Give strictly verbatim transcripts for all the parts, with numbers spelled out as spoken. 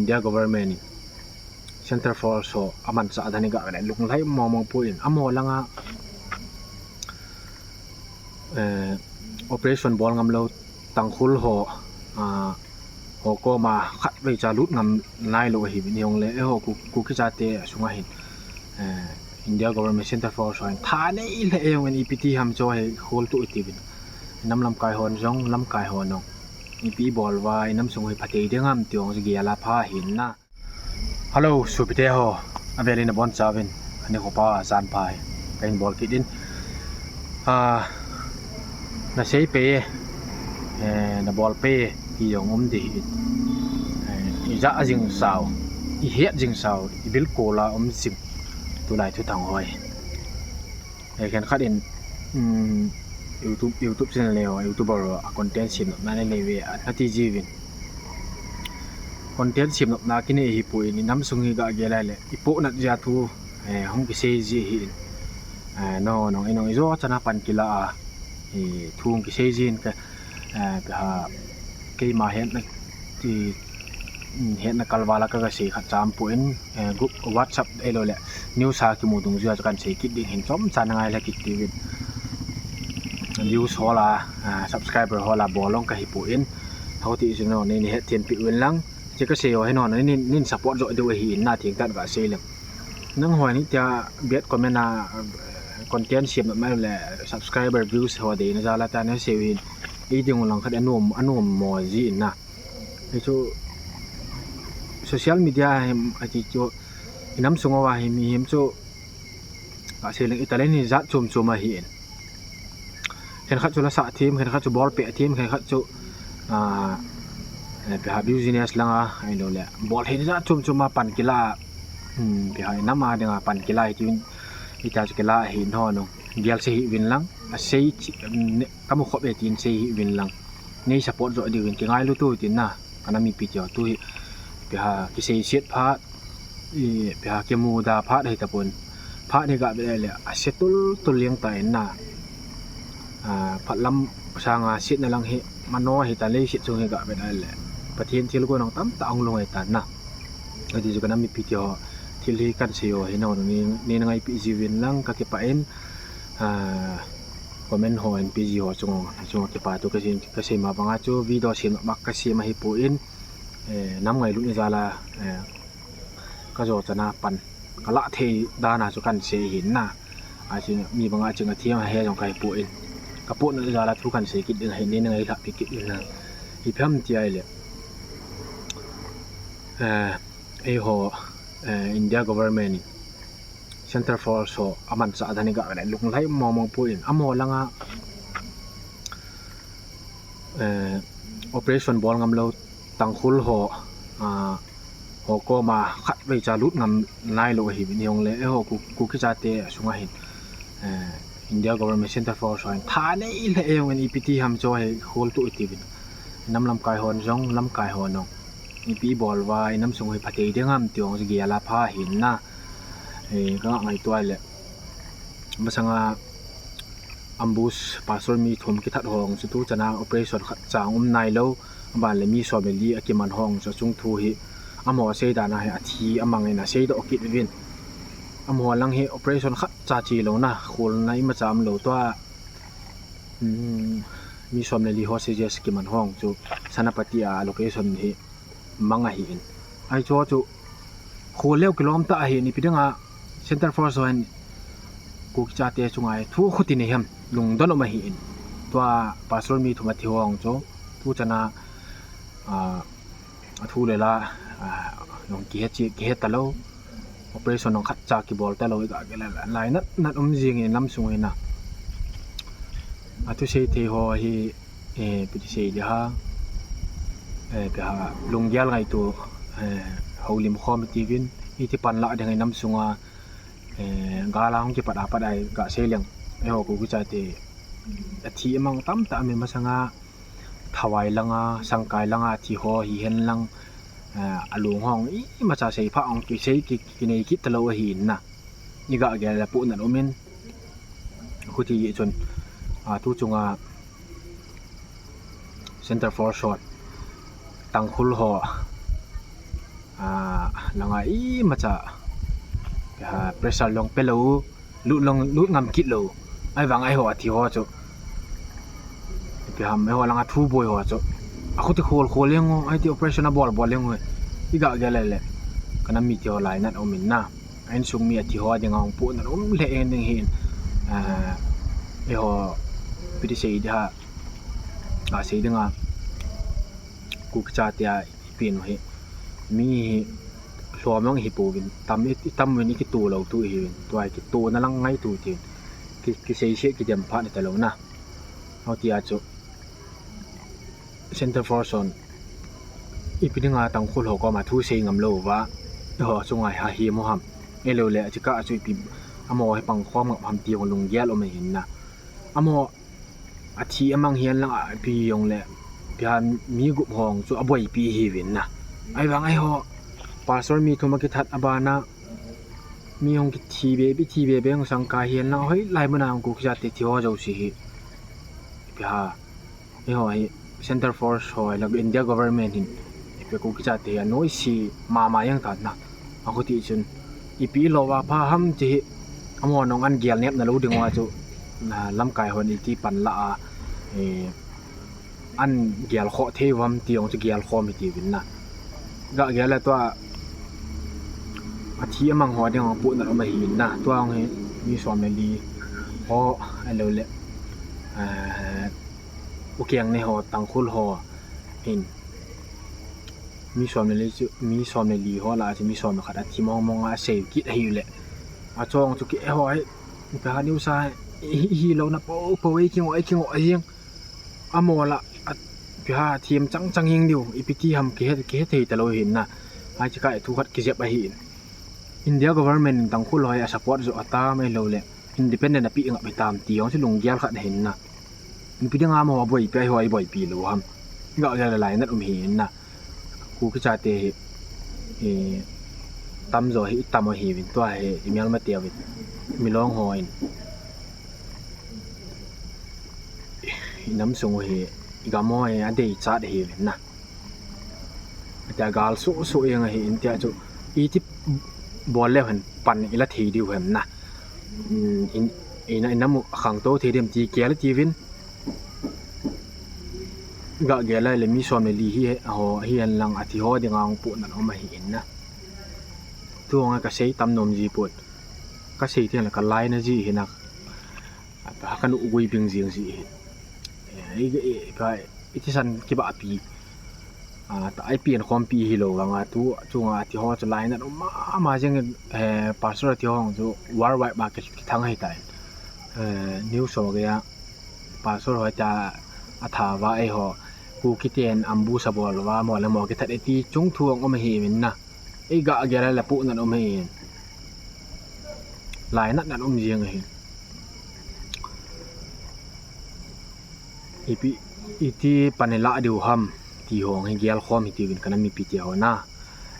India government in Centre Force ho amanchah dan hi gah le lunglhai mong mong poi, amaho langa, eh, operation bol ngam lou Tangkhul ho, ah, ho koma khatvei cha lut ngam nailou ahi, hijongle eiho Ku-, Kuki chate sunga hin, eh, India government Centre Force ho hin tha nei lheh jong in ipi ti ham chu hi khol tu iti vin. Nam lamkai hon jong, lamkai hon jong ipi bol uva inam sung hi phatei ding ham ti jong gel a pha hin na. Hello, sopite ho, avel in abonchauvin, ani khopa jan pha hi kahin bol kit in. Ah, na sei pei, eh, na bol pei, ti jong um di hi. Eh, i ja jing sao, i het jing sao, i bilkol a um jing, tulai thuthang hoi. Eh, khenkhat in, um, YouTube, YouTube channel le ho, YouTuber ho, a content sem nopna nei nei uve, a, ati jiuvin. Content sem nopna kinei hi poi, inam sung hi gah gel a le, i pohnat jeh a thu, eh, hung kisei ji ahi in. Eh, no, no, i nung i jo chan a pan kila a, eh, thu hung kisei ji in ka, eh, ka ha, keima hetna ti, um, hetna kalval a ka, ka sei khat cha um poi, eh, group WhatsApp ahilou le news a kimu dungjui a chu kan sei kit ding hin chomcha na ngai lha kit ti vin. Views hol a, ah, subscriber hol a bol jong kahi poi. Hoti jeh in nei, nei het them pi uvin lang. Che ka sei ho hi no, nei, nei support jo diu ahi in na, thengtah in ka sei leng. Nangho in hitia bad comment a, content sem nopna le subscriber views ho deina jal a ta nei sei u hin. Ei ding u lang khat anom, anom mo ji in na. Hichu social media hi, ati chu, inam sung uva hi mihem chu, ka sei leng i talent hi jat chom chom ahi in. Khenkhat chu la sah them, khenkhat chu bol peh them, khenkhat chu, ah, eh, ipi ham business langa, ahilou le, bol hi jat chom chom a pan kila, um, ipi ham inam a dinga pan kila hi tin, hitia chu kila hi no no. Gel sei hih uvin lang, asei chi, um, ne, ka mu khop e tin sei hih uvin lang. Nei support jo diu vin, kingailu tu tin na, ka nam mipi te ho tu hi, ipi ham kisei set phat, i, ipi ham kimuda phat ahi tapon. Phat hi gah vet a le, ase tul tul jeng ta in na. Ah, phat lam sanga setna lang hi, mano ahi ta, leiset chung hi gah vet a le. Pathen thilgon jong tamtah hung lhung ahi ta na. Ati chu ka nam mipi te ho, thil hi kan sei ho hi no, nei, nei na ngaipi jiuvin lang ka kipah in, ah, comment ho in pi ji ho chung, chung kipah thu ka sei, ka sei ma banga chu video sem ma ka sem ahi poi, eh, nam ngailutna jal a, eh, ka jo chan a pan ka lah thei dan a chu kan sei ahi na. Ahi chu mi banga ching a thiam a he jong kahi poi, ka pohnat jal a thu kan sei kit ding ahi, nei na ngailhah pi kit in na. Ipi ham ti a le, eh, eiho, eh, India government in Centre Force ho amanchah dan hi gah le lunglhai mong mong poi, amaho langa, eh, operation bol ngam lou Tangkhul ho, ah, ho koma khatvei cha lut ngam nailou ahi, hijongle eiho Ku-, Kuki chate sunga hin, eh, India government Centre Force ho hin tha nei lheh jong in ipi ti ham chu hi khol tu iti vin. Nam lamkai hon jong, lamkai hon jong ipi bol uva inam sung hi phatei ding ham ti jong gel a pha hin na. Eh, ka ngaito a le, masanga ambush pastor mi thum kithat ho jong chu tu chan a operation khat cha um nailou, aban le mi som le li akiman ho jong chu achung thu hi, amaho sei dan a hi athi amang in asei doh kit uvin. Amaho lang hi operation khat cha chi lou na, kholna imacha um lou tua, um, mi som le li hostages kiman ho jong chu Senapati a location hi mang ahi in. Ahi chu chu khol leu kilom ta ahi in, ipi dinga Centre Force ho hin Kuki chate chunga thu khuti nei ham, lungdon um ahi in. Tua pastor mi thum athi ho jong chu tu chan a, ah, athu le la, ah, jong kihe chi, kihe talou. Operation jong khat cha kibol talou, i gah gel a le, lainat nat um jing in inam sung hi na. Athusei thei ho hi, eh, ipi ti sei di ham, eh, ipi ham, lunggel ngaito, eh, houlim khom iti vin, iti pan lah ding inam sunga, eh, gal a hung kipat a pat a i gah sei leng, eiho Kuki chate athi amang tamtah um e, masanga Thawai langa, Sangkai langa thi ho hihen lang, eh, alung ho jong imacha sei pha jong kisei ki, kinei kit talou ahi in na. I gah gel a le pohnat um in. Khuti jeh chun, ah, tu chunga Centre Force ho, Tangkhul ho, langa imacha, ha, pressure long pe lou, lut long, lut ngam kit lou. Ahivang eiho athi ho chu, ipi ham, eiho langa thu boi ho chu, akhuti khol khol jeng u, aiti operation abol bol jeng u. Iga gel le, kanam mite ho lainat um in na. A insung mi athi ho dinga hung pohnat um lheh jeng ding ahin. Ah, eiho, ipi ti sei ding ham, gasei dinga, Kuki chate a ipi nu hi, mi hi lhom jong ihi pouvin, tam i, itam uvin ikito lou tu ihiuvin, tua ikitona lang ngaito tin, ki, kiseiset kidem phat italou na. Hiti a chu Center Force hon ipi dinga Tangkhul ho koma thu sei ngam lou uva, eiho chunga hi ahem u ham, ahilouleh achikah a chu ipi, amaho hi pangkhom ngap ham ti hung lunggel um ahin na. Amaho athi amang hihen lang a ipi jongle, ipi ham, mi gup ho chu aboipi ihiuvin na. Ahivang eiho pastor mi thum akithat abana, mi hung kithi be, ipi thi be be hung sangkah hihen lang, hoilai muna hung Kuki chate thi ho jouse hi, ipi ham, eiho hi Center Force ho le India government hin, ipi Kuki chate hi anoise mama jeng tan na. Akhuti chun ipi ilouva pha ham ti hi, amaho nung an gel nepna lou dinga chu, na, lamkai hon iti pan la a, eh, an gel khoh thei uvam ti jong chu gel khom hitiuvin na. Ga gel le tua athi amang ho dinga pohnat um ahin na. Tua jong hi mi som le li ho, ahilouleh, eh, U Kengne ho, Tangkhul ho hin, mi som le li chu, mi som le li ho lah a chu mi som le khat athi mong mong a asei kit ahiuleh, achong chu kei ho hi, ipi ham, news a hi, hi, hilouna po po, ei kingoh, ei kingoh jeng. Amaho lah a, ipi ham, themchang chang jeng diu, ipi ti ham kihe, kihe thei talou ahin na. Achikah a thu khat kijep ahin, India government in Tangkhul ho hi asupport joh atam, ahilouleh independent apeh ngap hitam ti jong chu lunggel khat ahin na. Ipi dinga amaho aboipi a eiho iboipi lou ham, ga gel le lainat um ahin na. Kuki chate hi, eh, tamjo hi itam u ahiuvin, tua hi imelmateu vin, milong hon inam sung u hi, igam u hi adeichat ahiuvin na. Atia gal soh soh jeng ahin, tia chu iti bol leu hen pan ila thei diu ham na. Hmm, in, ina, inam u akhangtou thei dem ti gel itiuvin. Ga gel le mi som le li hi, ho hihen lang athi ho dinga hung pohnat um ahin na. Tua kasei tam nom ji pon. Kasei tengle kalainat ji ahin na. Kanu gui bing jing ji ahin. Eh, i, i, i, ka, itisan kibahpi, ah, ta, ipi an khompi hilou vanga tu, chunga athi ho chu lainat um mama jeng, eh, pastor athi ho chu worldwide ma ki, kithang ahitai. Eh, news ho geiya pastor ho ta atha uva eiho Kuki ten ambush abol uva, mo le mo kithat e ti chung thu jong um ahiuvin na. Ei ga gel le pohnat um ahin. Lainat nat um jeng ahin. Ipi, iti pan ilah diu ham ti ho hi gel khom hitiuvin kanam mipite ho na.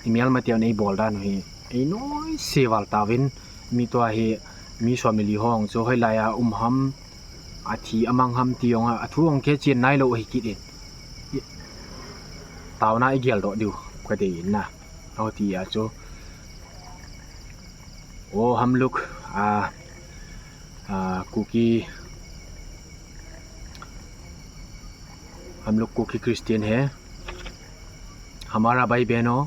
Imelmateu nei bol dan u hi, ei noise val tauvin, mi tua hi, mi som le li ho chu hoilai a um ham, athi amang ham ti jong a, athu jong kichen nailou ahi kit in. I, taona igel doh diu kadei in na. Hiti a chu, वो हम लोग, आ, आ, कुकी, हम लोग cookie Christian है। हमारा भाई बहनों,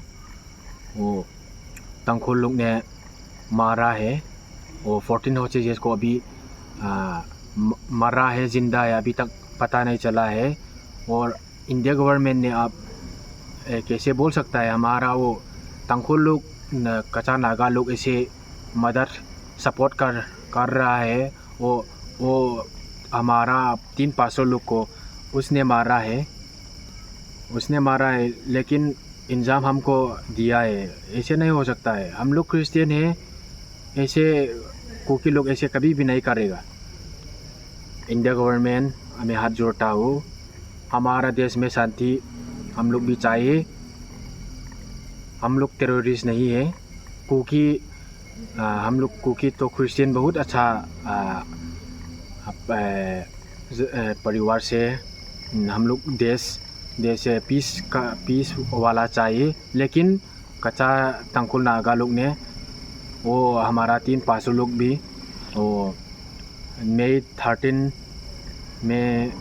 वो तंगखुल लोग ने मारा है, वो फोर्टीन हो चीज़ को अभी, आ, म-, मरा है, जिंदा है, अभी तक पता नहीं चला है। और इंडिया गवर्नमेंट ने आप, ए, कैसे बोल सकता है, हमारा वो तंगखुल लोग, न, कच्चा नागा लोग ऐसे मदद, सपोर्ट कर, कर रहा है, वो, वो हमारा तीन पास्टर लोग को उसने मारा है, उसने मारा है, लेकिन इल्ज़ाम हमको दिया है, ऐसे नहीं हो सकता है। हम लोग क्रिश्चियन है, ऐसे कुकी लोग ऐसे कभी भी नहीं करेगा। इंडिया गवर्नमेंट, मैं हाथ जोड़ता हूँ, हमारा देश में शांति हम लोग भी चाहिए। हम लोग टेररिस्ट नहीं है। कुकी, आ, हम लोग कुकी तो क्रिश्चियन बहुत अच्छा, आ, आप, ए, ज-, ए, परिवार से, हम लोग देश, देश है, पीस का, पीस वाला चाहिए, लेकिन कच्चा तंगखुल नागा लोग ने, वो हमारा तीन पासो लोग भी, वो मई थर्टीन में,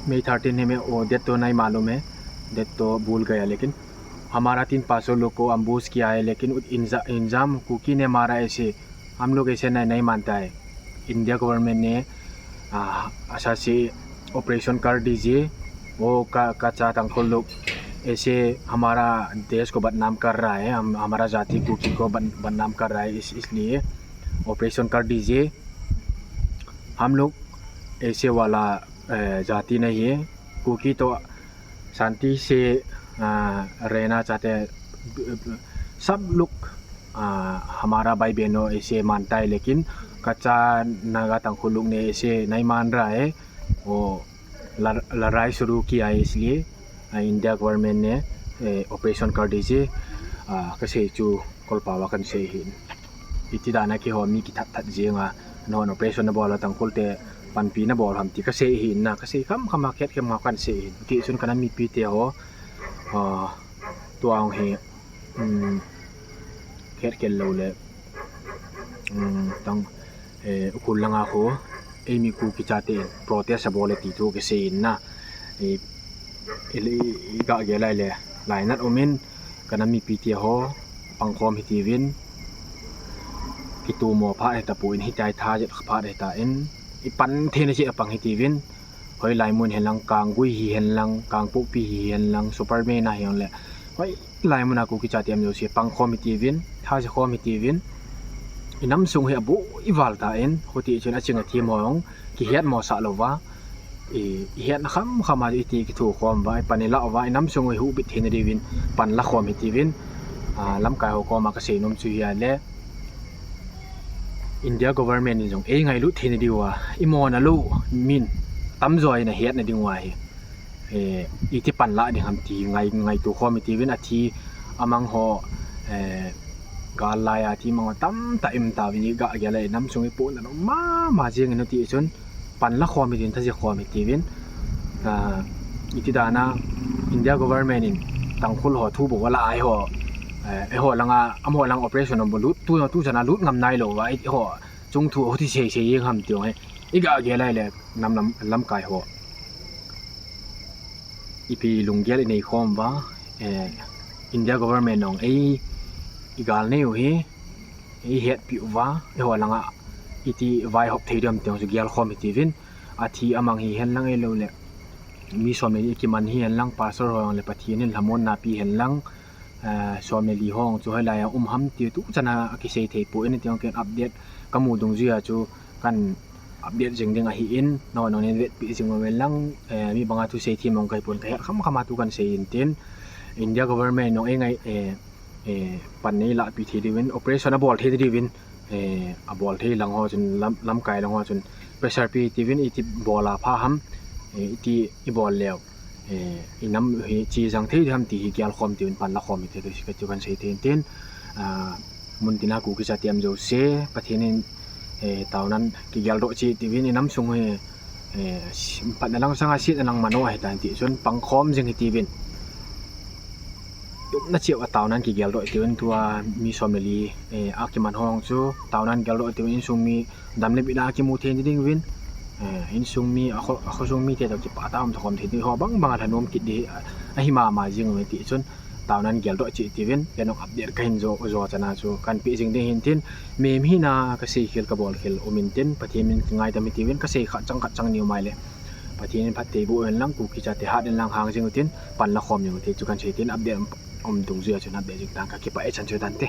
मई थर्टीन है, मैं वो डेट तो नहीं मालूम है, डेट तो भूल गया, लेकिन हमारा तीन पासो लोग को अम्बुश किया है, लेकिन इंजा-, इंजाम कुकी ने मारा, ऐसे हम लोग ऐसे नहीं, नहीं मानता है। इंडिया गवर्नमेंट ने, आ, ऐसा से ऑपरेशन कर दीजिए, वो का, कच्चा तंगखुल लोग ऐसे हमारा देश को बदनाम कर रहा है, हम, हमारा जाति कुकी को बद-, बदनाम कर रहा है, इस, इसलिए ऑपरेशन कर दीजिए। हम लोग ऐसे वाला, अ, जाति नहीं है। कुकी तो शांति से, अ, रहना चाहते हैं। सब लोग, अ, हमारा भाई बहनों ऐसे मानता है, लेकिन कच्चा नागा तंगखुल लोग ने ऐसे नहीं मान रहा है। वो लड़-, लड़ाई शुरू किया है, इसलिए, अ, इंडिया गवर्नमेंट ने, ए, ऑपरेशन कर दीजिए, अ, kasei chu kolpau a kahin sei ahin. Iti dan a keiho mi kithat that jing a, nahon operation nabol a tangkhul te panpi nabol ham ti kasei ahin na, kasei kham kham a, khet khem a kahin sei ahin. Hiti chun ka nam mipi te ho, ah, tua hung hi, um, khet khel lou le, um, tang, eh, Ukhrul langa ho, eimi Kuki chate in protest abol e ti thu kasei ahin na. I, i, i ga gel lai le, lainat um in, ka nam mipi te ho, pangkhom hitiuvin, kitomo phat hita poi, hitia tha jet phat hita in, i pan theina jeh a pang hitiuvin, hoilai mun hen lang, Kanggui hihen lang, Kangpokpi hihen lang, Superman a hihen le, hoilai mun a Kuki chate um jouse pangkhom hitiuvin, tha jet khom hitiuvin, i nam sung hi aboi val ta in, hiti chun aching athem ho jong kihet mosah louva, i, i hetna kham kham a iti kithokhom uva, i pan i la uva, i nam sung u i huhbit theina diuvin, pan la khom hitiuvin, ah, lamkai ho koma kasei nom chu hia le, India government in jong ei ngailut theina diuva, i mona lou min tamjo in ahetna diuva hi, eh, iti pan la ding ham ti ngai, ngaito khom hitiuvin, athi amang ho, eh, gal lai a thi mang ho tamtah um tauvin, i ga gel a i nam sung i pohnat um mama jing in hiti chun, pan la khom hitiuvin, tha jet khom hitiuvin. Ah, iti dan a India government in tangkhul ho thu bou ala a eiho, eh, eiho langa, amaho lang operation um bou lut, tu, tu chan a lut ngam nai louva, eiho chung thu hiti sei sei jeng ham ti jong hi, i ga gel lai le nam lam, lamkai ho, ipi lunggel i nei khom uva, eh, India government in jong ei, i gal nei u hi, i hetpi uva, eiho langa iti vaihop thei diu ham ti jong chu gel khom hitiuvin, athi amang hihen lang, ahilou le mi som le li kiman hihen lang, pastor ho jong le Pathen in lhamonna pi hen lang, eh, som le li ho jong chu hoilai a um ham ti tu chan a kisei thei poi, hiti jong ken update kamu dungjuia chu kahin update jing ding ahin, nahon jong nei vetpi jing uvin lang, eh, mi banga thusei them jong kahi pon, kahet kham kham a thu kahin sei in tin, India government in jong ei ngai, eh, eh, pan nei lahpi thei diuvin, operation abol thei diuvin, eh, abol thei lang ho chun, lam, lamkai lang ho chun pressure pe tiuvin, iti bol a pha ham, eh, iti i bol leu, eh, i nam hi che jang thei ding ham ti hi gel khom tiuvin, pan la khom hitiuvin, ka chu kahin sei thei in tin, ah, mun tina Kuki chate um jouse, Pathen in, eh, taonan kigeldoh cheh tiuvin, i nam sung hi, eh, si-, phatna lang sanga setna lang mano ahitan ti chun pangkhom jing hitiuvin. Tupna cheh uva taonan kigeldoh tiuvin, tua mi som le li, eh, akiman ho jong chu taonan geldoh tiuvin, insung mi dam le bitna a kimu thei ding uvin, eh, insung mi, akho, akhosung mite toh kipah tah a um toh khom thei ding, ho bang bang a lhanom kit ding ahi mama jing uvin ti chun, taonan geldoh cheh tiuvin, ken jong update kahin jo, jo chan a chu kahin pe jing ding ahin tin, mi, mi hina kasei khel kabol khel um in tin, Pathen min kingaidam hitiuvin, kasei khat chang khat chang niu mai le, Pathen in phatthei boh hen lang, Kuki chate hat hen lang hang jing utin, pan la khom jing ute chu kahin sei tin, update um, um dungjuia chun update jing tan, kakipah e, chan chu tante.